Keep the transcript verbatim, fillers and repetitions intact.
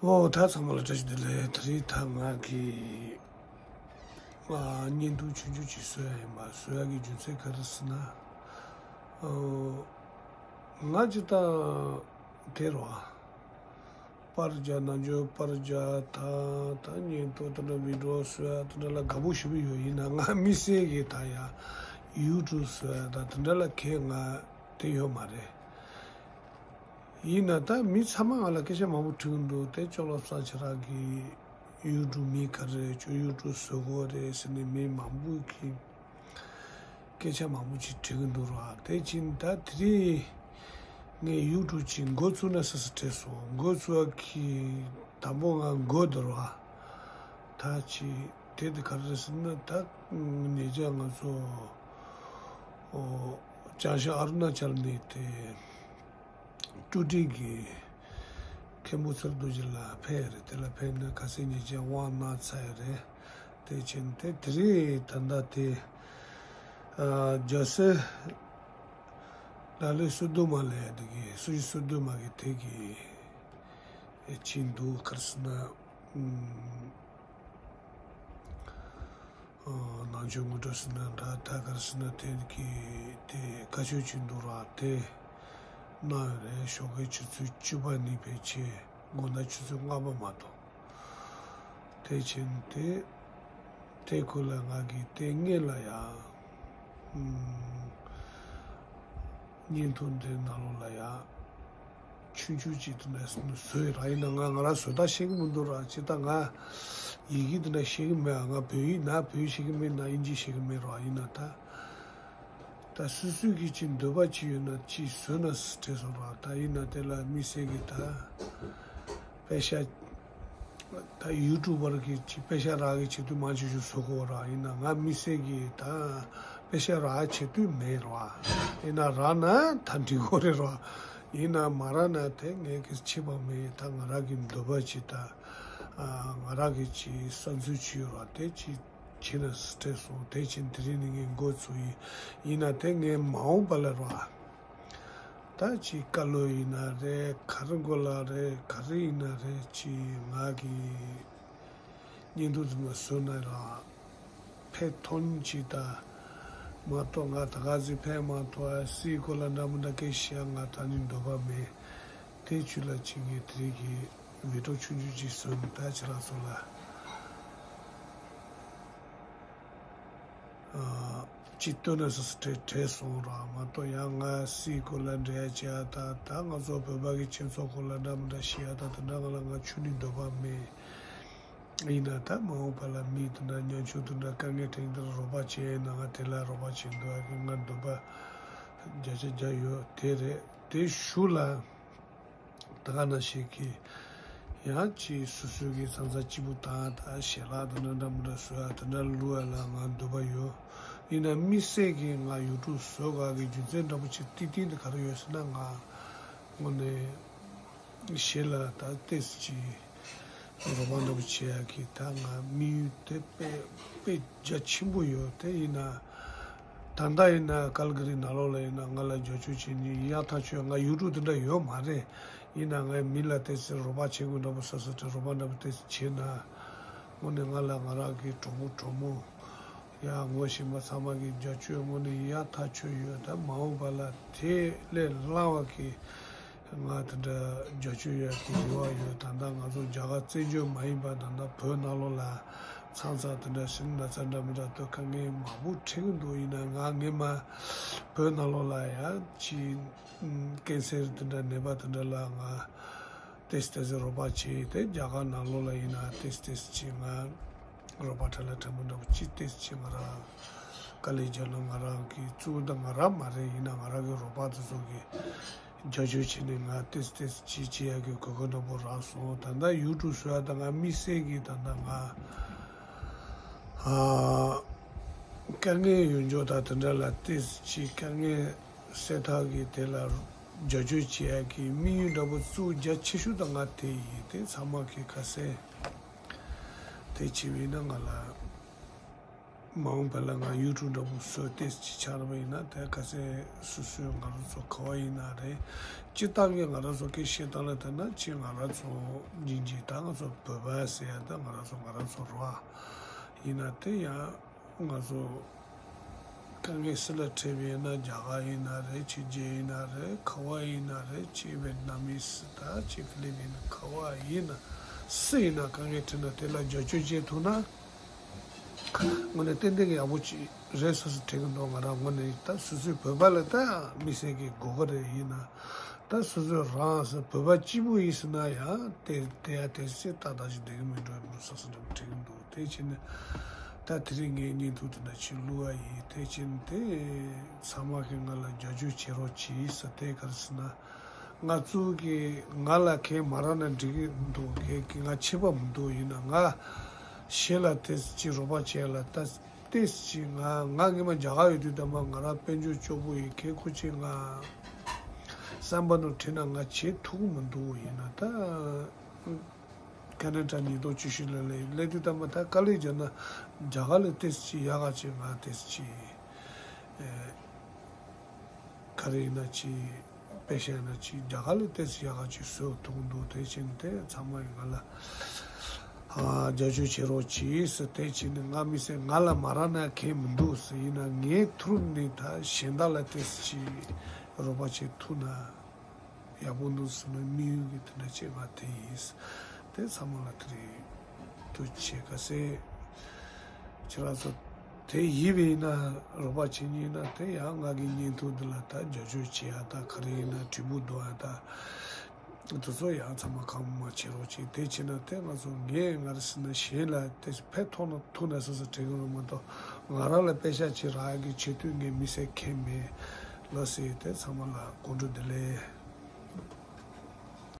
ཨོ་ད་ཚང་མ་ལ་བཀྲ་ཤིས་བདེ་ལེགས། དེ་རིང་ད་ང་གི་ཨ་བརྙན་ཐུང་ཆུང་ཆུང་ཅིག་བཟོ་ཡ་ཡིན་པ། བཟོ་ཡ་གི་རྒྱུ་མཚན་ག་རེ་ཟེར་ན། ཨོ་ང་ཅི་ད་དེ་རོ་ཨ། པར་རྒྱག་ནང་ཆོས་པར་རྒྱག་ད་ད་བརྙན་ཐུང་དེ་འདྲ་བི་ཌི་ཡོ་བཟོ་ཡ་དེ་འདྲ་ལ་དགའ་པོ་ཞེ་པོ་ཡོད། ཡིན་ན་ང་དམིགས་བསལ་གྱི་ད་ཡ་ཡུ་ཊུབ་བཟོ་ཡ་ད་དེ་འདྲ་ལ་གས་ང་དེ་ཡོད་མ་རེད། ཡིན་ན་ད་མི་ཚང་མ་ང་ལ་སྐད་ཆ་མང་པོ་དྲི་གི་འདུག་དེ་ཅོ་ལོ་ས་ཁྱེད་རང་གི་ཡུ་ཊུབ་མི་ག་རེ་རེད། ཁྱོད་ཡུ་ཊུབ་བཟོ་གོ་རེད་ཟེར་ནས་མི་མང་པོ་གིས་སྐད་ཆ་མང་པོ་ཅིག་དྲི་གི་འདུག་ར། དེ་ཕྱིན་ད་དེ་རིང་ངས་ཡུ་ཊུབ་ཅིག་འགོ་བཙུགས་ན་ཟེར་ཟེར་དྲིས་སོང་། འགོ་བཙུགས་ཡ་གི་དང་པོ་ང་འགོ་འདི་ར། ད་ཅིག་དེ་དེ་ག་རེ་ཟེར་ན་ད་ཉེ་ཆར་ང་ཚོ་ཨོ་ཅང་ཤེ་ཨ་རུ་ན་ཅལ་ནས་དེ། ཀྲུའུ་ཀྲིང་གི་མཁན་པོ་ཚེ་རྡོ་རྗེ་ལགས་ཕེབས་རེད། དེ་ལ་ཕེབས་ནས་ཁ་སང་ཉིན་བྱས་དབང་གནང་ཚར་ཡ་རེད། དེ་ཕྱིན་དེ་དེ་རིང་ད་ལྟ་དེ་ཨ་རྒྱལ་སྲས་ལག་ལེན་སོ་བདུན་མ་ལབ་ཡ་དེ་གི་སྲོལ་རྒྱུན་སོ་བདུན་མ་གི་དེ་གི་ཕྱིན་འདུག་ག་རེ་ཟེར་ན། ཨུམ། ནང་ཆོས་ངོ་སྤྲོད་ཟེར་ན་འདྲ། ད་ག་རེ་ཟེར་ན་དེ་གི་དེ་བཀའ་ཆོས་ཅིག་འདུག་ར། དེ་གནང་ཡོད་རེད། ཞོགས་ཀའི་ཆུ་ཚོད་བཅུ་པ་ནས་ཕལ་ཆེར་དགོང་དག་ཆུ་ཚོད་ལྔ་པ་མ་གཏོགས། དེ་ཕྱིན་དེ་དེ་ཁུལ་ལ་ང་གིས་དེ་སྔོན་ལ་ཡང་བརྙན་ཐུང་འདིའི་ནང་ལོགས་ལ་ཡང་ཆུང་ཆུང་ཅིག་དེ་འདྲ་བཟོས་ར། ཡིན་ན་ང་ང་རང་བཟོ་ལྟ་ཤེས་ཀྱི་མི་འདུག་ར། ཅི་ད་ང་ཡི་གེ་དེ་འདྲ་ཤེས་ཀྱི་མེད། ང་བོད་ཡིག་ན་བོད་ཡིག་ཤེས་ཀྱི་མེད་ན་དབྱིན་ཇི་ཤེས་ཀྱི་མེད་ར། ཡིན་ན་ད་ད་སོ་སོའི་གི་ཅིག་འདོད་པ་ཅིག་ཡོད་ན་ཅིག་བཟོས་ན་དྲན་སོང་ར། ད་ཡིན་ན་དེ་ལ་དམིགས་བསལ་གྱི་ད་པེ་ཤ་ད་ཡུ་ཊུབ་པར་གྱི་ཅིག་པེ་ཤ་རག་གི་ཆེད་དུ་མང་ཆེ་ཤོས་བཟོ་དགོས་ར། ཡིན་ན་ང་དམིགས་བསལ་གྱི་ད་པེ་ཤ་རག་ཆེད་དུ་མེད་ར། ཡིན་ན་རག་ན་ད་འགྲིག་གོ་རེད་ར། ཡིན་ན་མ་རག་ན་དེ་ངས་གི་ཆེད་པ་མེད། ད་ང་རང་གི་འདོད་པ་ཅིག་ད་ང་རང་གི་ཅིག་བསམ་ཚུལ་ཅིག་ཡོད་ར། དེ་ཅིག་བྱས་ན་དྲན་སོང་། དེ་ཕྱིན་དེ་རིང་ནས་ངས་འགོ་ཚུགས་ཡིན། ཡིན་ན་དེ་ངས་མ་འོངས་པ་ལ་ར། ད་ཅིག་བཀའ་སློབ་ཡིན་ན་རེད། ག་རེ་མགོ་ལ་རེད། ག་རེ་ཡིན་ན་རེད། ཅིག་ང་གི་བརྙན་ཐུང་དེ་མ་བཟོས་ན་རང་ཕེབས་ཐོན་ཅིག་ད་མ་གཏོགས་ང་ད་ག་ཟིག་ཕེབས་མ་ཐུབ། ཨ་སྲིད་སྐོར་ལ་འདྲ་མི་འདྲ་སྐད་བཤད་ང་ད་ནི་འདོད་པ་མེད། དེ་ཆུ་ལ་ཅིག་ངས་དེ་རིང་གི་བི་ཌི་ཡོ་ཆུང་ཆུང་ཅིག་བཟོས་ནས་ད་ཁྱེད་རང་ཚོ་ལ། ཅིག་སྟོན་ན་ཟེར་དྲན་དྲན་སོང་ར། མ་གཏོགས་ཡང་ང་སྲིད་སྐོར་ལ་འབྲེལ་བ་བྱེད་ཡ་ད་ད་ང་ཚོ་བོད་པ་གི་སྤྱི་ཚོགས་སྐོར་ལ་འདྲ་མི་འདྲ་བཤད་ཡ་ད་དེ་འདྲ་ང་ལ་ང་ཆུང་ནས་འདོད་པ་མེད། ཡིན་ན་ད་མ་འོངས་པ་ལ་མི་དེ་འདྲ་ཉམ་ཆུང་དེ་འདྲ་དཀའ་ངལ་འཕྲད་མཁན་དེ་ལ་རོགས་པ་བྱེད་ཡ་ཡིན་ན་ང་དེ་ལ་རོགས་པ་བྱེད་འདོད་ཡ་གི་ང་འདོད་པ་བརྒྱ་ཆ་བརྒྱ་ཡོད། དེ་རེད། དེ་ཞུ་ལ། ད་ག་ནང་བཞིན་གྱི་ཡང་ཅིག་སོ་སོའི་གི་ཚང་ཚང་སྐྱིད་པོ་དང་ད་ཞལ་ལག་དང་འདྲ་འདྲ་མི་འདྲ་བཟོ་ཡ་དེ་འདྲ་བླུག་ཡ་ལ་ང་འདོད་པ་ཡོད། ཡིན་ན་དམིགས་བསལ་གྱི་ང་ཡུ་ཊུབ་བཟོ་དགོས་གི་རྒྱུ་མཚན་འདྲ་པོ་ཅིག་ཏིག་ཏིག་འདི་ག་རེ་ཡོད་ཟེར་ན། ང་དངོས་གནས་ཞེ་ལ་ད་ཏོག་ཙམ་ཅིག་རོགས་པ་འདྲ་པོ་བྱེད་ཡ་གི་ད་ང་དམིགས་ཡུལ་དེ་དཔེ་དཔེ་རྒྱ་ཆེན་པོ་ཡོད། དེ་ཡིན་ན། ད་ལྟ་ཡིན་ན་ཀལ་ག་རི་ནང་ལོགས་ལ་ཡིན་ན་ང་ལ་རྒྱབ་སྐྱོར་བྱེད་མཁན་ཡག་ཐག་ཆོད། ང་ཡུ་ཊུབ་དེ་འདྲ་ཡོད་མ་རེད། ཡིན་ན་ངའི་མི་ལ་ཏོག་ཙམ་རོགས་པ་བྱེད་དགོས་འདྲ་པོ་ས་ས་དེ་རོགས་པ་འདྲ་པོ་ཏོག་ཙམ་བྱེད་ན། དངོས་གནས་ང་ལ་ང་རང་གི་གྲོགས་པོ་གྲོགས་མོ་ཡ་ངོ་ཤེས་པ་ཚང་མ་གི་རྒྱབ་སྐྱོར་དངོས་གནས་ཡག་ཐག་ཆོད་ཡོད། ད་མ་འོངས་པ་ལ་དེ་ལས་བླངས་པ་གི་ང་དེ་འདྲ་རྒྱབ་སྐྱོར་ཡོད་ཀྱི་རེ་བ་ཡོད། ད་ལྟ་ང་ཚོ་རྒྱ་གར་བཙན་བྱོལ་མ་ཡིན་པ་ད་ལྟ་བོད་ནང་ལོགས་ལ་ཚང་ཚང་དེ་འདྲ་ཞིག་ན་ཚ་འདྲ་མི་འདྲ་ལྟོས་དཀའ་ངལ་མང་པོ་འཕྲད་ཀྱི་འདུག་ཡིན་ན་ང་སྔས་མ་བོད་ནང་ལོགས་ལ་ཡང་ཅི་ཀན་སར་དེ་འདྲ་ནད་པ་དེ་འདྲ་ལ་ང་ཏོག་ཙམ་ཏོག་ཙམ་རོགས་པ་བྱས། དེ་རྒྱ་གར་ནང་ལོགས་ལ་ཡིན་ན་ཏོག་ཙམ་ཏོག་ཙམ་ཅིག་ང་རོགས་པ་འཕྲལ་ལ་འཕྲལ་མོ་འདྲ་པོ་ཅི་ཏོག་ཙམ་ཅིག་ང་རང་དཀའ་ལས་བརྒྱབ་ན་ང་རང་གི་གཙོ་བོ་ད་ང་རང་མ་རེད། ཡིན་ན་ང་རང་གི་རོགས་པ་དེ་ཚོ་གི་རྒྱབ་སྐྱོར་བྱས་ནས་ང་ཏོག་ཙམ་ཏོག་ཙམ་ཅིག་བྱེད་ཡག་གི་གོ་སྐབས་འདྲ་པོ་རག་སོང་། ད་ལྟ་ཡུ་ཊུབ་བཟོ་ཡ་ད་ང་དམིགས་བསལ་གྱི་ད་ལྟ་ང་ཨ་དཀའ་ངལ་ཡོད་འཇོག་ད་དེ་འདྲ་ལ་ཏོག་ཙམ་ཅིག་དཀའ་ངལ་སེལ་ཐབས་ཀྱི་དེ་ལ་རྒྱབ་སྐྱོར་བྱེད་ཡག་གི་དམིགས་ཡུལ་འདྲ་པོ་གཙོ་བོ་རྒྱ་ཆེ་ཤོས་ད་ང་དེ་ཡིན། དེ་ཚང་མ་གི་ཁ་གསལ་དེ་བྱས་པ་ཡིན་ན་ང་ལ། མ་འོངས་པ་ལ་ང་ཡུ་ཊུབ་འདྲ་པོ་བཟོ་ཏོག་ཙམ་ཅིག་ཆགས་པ་ཡིན་ན་དེ་ག་ཚད་སོ་སོའི་ང་རང་ཚོ་ག་བ་ཡིན་ན་རེད། སྤྱིར་བཏང་གི་ང་རང་ཚོ་སྐད་བཤད་སྟངས་ལ་ལྟ་ན་ཅིག་ང་རང་ཚོ་སྙིང་རྗེ་དང་ ང་ཚོ་བོད་པ་ཟེར་ཡ་ད་ང་རང་ཚོ་ང་རང་ཚོ་རེད་བ། ཡིན་ན་དེ་ཡང་ང་ཚོ་དཀའ་ངལ་སུ་ལ་འཕྲད་པ་ཡིན་ན། རྒྱ་གར་ཡིན་ན་རེད། ཕྱི་རྒྱལ་ཡིན་ན་རེད། ག་བ་ཡིན་ན་རེད། ཕྱི་ཝེད་ནམ་ཡིན་ད་ཕྱི་ཧྥི་ལི་པིན་ག་བ་ཡིན་ན་སུ་ཡིན་ན་དཀའ་ངལ་འཕྲད་ན་དེ་ལ་རྒྱབ་སྐྱོར་བྱེད་ཐུབ་ན། དངོས་གནས་ཏན་ཏན་གྱི་ཡག་པོ་ཅིག་རེད་ཟེར་ཟེར་དྲན་གྱི་འདུག་ང་རང་ངོས་ནས། ད་སོ་སོའི་བོད་པ་ལ་ད་དམིགས་བསལ་གྱི་དགོས་ཀྱི་རེད། ཡིན་ན་ད་སོ་སོའི་རང་སོ་བོད་པ་གཅིག་པུ་ཡིན་ཟེར་ན་ཡང་དེ་དེ་ཡང་དེ་སྲིད་ཏག་ཏག་ཅིག་བསྡད་ཀྱི་མི་འགྲོ་ཡ་མི་འདུག་ཟེར་ཟེར་དྲན་གྱི་འདུག་དེ་བྱས་ནས་ད་དེ་རིང་ངས་བརྙན་ཐུང་དེ་འདྲ་ཅིག་བླུགས་པ་ཡིན། དེ་བྱས་ནས་དེ་ཚང་མ་གིས་ང་ལ་རྒྱབ་སྐྱོར་བྱེད་རོགས་གྱིས་ཟེར། དེ་ག་རེ་ཟེར་ན། ང་ཚོ་གི་ང་ལ་གང་མ་རག་ན་འགྲིག་གི་འདུག་གང་གི་ང་ཁྱད་པར་མི་འདུག་ཡིན་ན་ང་གཞན་ལ་ཏོག་ཙམ་ཅིག་རོགས་པ་བྱས་ལ་ད་ཏོག་ཙམ་ཅིག་ང་ང་སྔོན་མ་རྒྱ་གར་ཡོད་དུས་ད་མ་ང་རང་དཔལ་འབྱོར་སྐྱོ་པོ་ཡིན། གང་ཁོ་ཅིག་ང་བསམ་པ་ནོར་བྲིས་ན་ང་བྱེད་ཐུབ་ཀྱི་མི་འདུག་ཡིན་ན་ད་ཁ་ན་ཌ་ཉིས་སྟོང་བཅུ་བཞི་ལ་སླེབས་སླེབས་དུས་ད་མ་ད་དཀའ་ལས་བརྒྱབ་ན་རྒྱ་གར་ལ་ཏོག་ཙམ་ཅིག་ཡག་ག་ཅིག་ང་ཏོག་ཙམ་ཅིག་ག་རེ་ཡིན་ན་ཅིག་དཔེ་བཤད་ན་ཅིག་རྒྱ་གར་ལ་ཏོག་ཙམ་ཡག་ག་ཅིག་བཟོ་ཐུབ་འདུག་དེ་བྱས་ནས་དེ་ཚང་མ་ཡིས་ང་ལ་ཨ་རྒྱབ་སྐྱོར་བྱེད་རོགས་གྱིས་ཟེར། དེ་བྱས་ནས་ང་དམིགས་བསལ་ང་ལ་མ་རག་ན་གང་མི་འདུག་ཟེར། ཡིན་ན་ངའི་ཐུགས་ནས་ད་གཞན་དག་ལ་ཏོག་ཙམ་ཅིག་རོགས་པ་བྱེད་ཐུབ་ན་ཡག་པོ་འདུག་ཟེར་ནས་དམིགས་ཡུལ་གྱི་དེ་འདྲ་བྱས་པ་དེ་ཡིན། དེ་ཚང་མ་ལ་དེ་རེད། ཐུགས་རྗེ་ཆེ། གལ་སྲིད་ཁྱེད་རང་ཚོ་དེ་ཡིན་པ་ཡིན་ན་རོགས་པ་བྱེད་མཁན་ཡིན་ན་དེ་ཡང་ང་གི་བརྙན་ཐུང་འདི་ལ་ད་རྒྱབ་སྐྱོར་བྱེད་ཡ་ད་ག་རེ་ཡིན་ན་དྲིལ་བུ་རྡུང་ཡ་ད་དེ་ཚོ་ཡང་ཚང་མ་གང་མང་བྱེད་རོགས་བྱེད། དེ་བྱས་ན་དེ་ང་ཚོ་ངས་ང་རེ་ཟེར་ན་གཞན་ལ་དེ་ཕན་ཐོགས་ན་ཐུག་ན་ཟེར་ཟེར་དྲན་གྱི་རེད་མ་གཏོགས་ང་རང་ལ་པེ་ཤག་ཅིག་རག་ཡ་གི་བྱེད་དུས་ངས་དམིགས་བསལ་མཁན་མེད། ལགས་སེ། དེ་ཚང་མ་ལ་དགོང་དྲོ་བདེ་ལེགས།